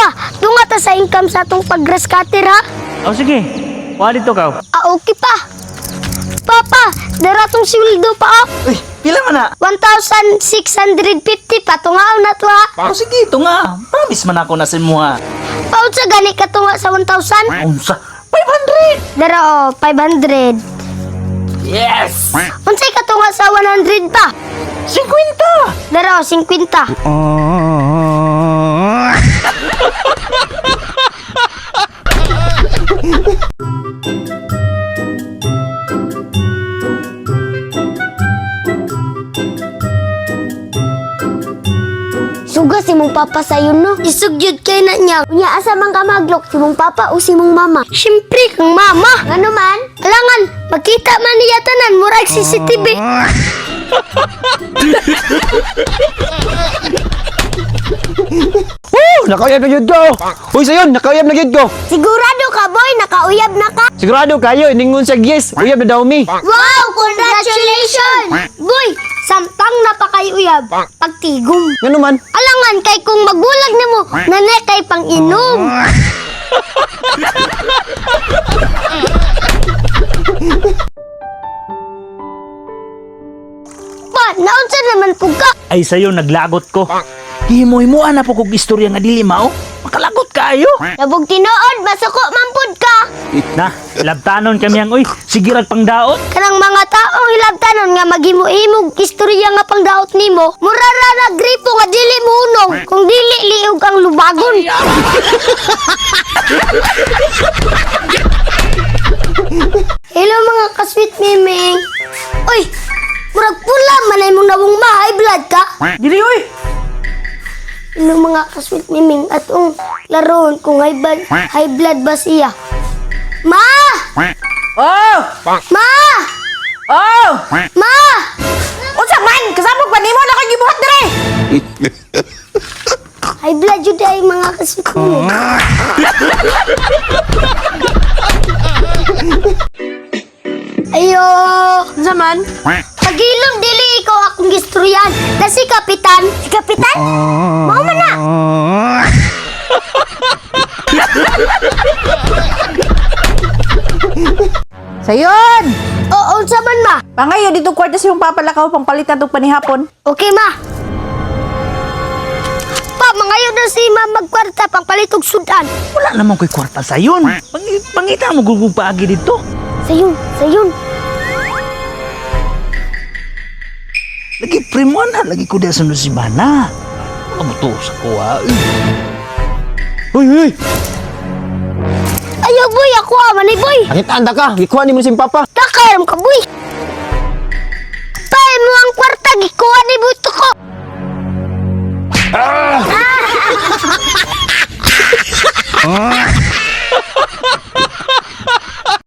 Pa, tunga ta sa income sa atong pag-grass cutter ha. O sige, wa dito ka. Ah, okay pa. Papa, dara tong sweldo pa oh. Uy, pila man na? 1,650 pa, tungaon na to ha. O sige, tunga. Promise man ako na sa imuha. Paunsa sa gani ka tunga sa 1,000? Unsa? 500! Dara oh, 500. Yes! Unsay ka tunga sa 100 pa? 50! Dara oh, 50. Suga si mong papa sayon no. Isog jud kay na niya. Unya asa man ka maglok si mong papa o si mong mama? Siyempre kang mama. Ngano man? Alangan, makita man niya tanan murag CCTV. Woo! Nakauyab na gyud ko. Uy, sayon, nakauyab na gyud ko. Sigurado ka boy, nakauyab na ka. Sigurado kayo, ningon sa yes, uyab na daw mi. Wow, congratulations! Boy, samtang napakayuyab, pagtigom. Ngano man? Alangan kay kung magulag nimo, nane kay pang-inom. Pa, naunsa naman pug ka? Ay sayo, naglagot ko. Himoy-mo na po kog istorya nga dili mao. Makalagot kayo. Labog tinuod, masuko man pud ka. Na, labtanon kami ang uy. Sige rag pangdaot. Kanang mga taong hilabtanon nga maghimo-himog istorya nga pangdaot nimo, mura ra na gripo nga dili mo unong kung dili liog ang lubagon. Hello mga ka-sweet miming. Uy, murag pula man ay mong nawong ma, high blood ka. Dili uy. Hello mga ka-sweet miming atong laron kung high blood ba siya. Ma! Oh! Ma! Oh! Ma! Unsa man? Kasabog ba nimo na kay gibuhat dire? High blood yun ay mga ka-sweet miming. Ayo! Unsa man? Pagilom dili ikaw akong gistoryan. Na si Kapitan. Si Kapitan? Mao man na. Sayon! Oo, unsa man ma? Pangayo dito kwarta sa iyong papalakaw pangpalit na panihapon. Okay ma. Pa, mangayo na si ma magkwarta pangpalit og sudan. Wala naman ko'y kwarta sayon. Pangita mo gugug paagi dito. Sayon, sayon. Lagi primo na, lagi ko diya sa Nusibana. Ano to sa kuha? Uy, uy, Ayo boy, ako ah, manay boy. Nakitaan ta ka, gikuha nimo si papa. Nakairam ka boy. Pa, mo ang kwarta gikuha ni boy ko.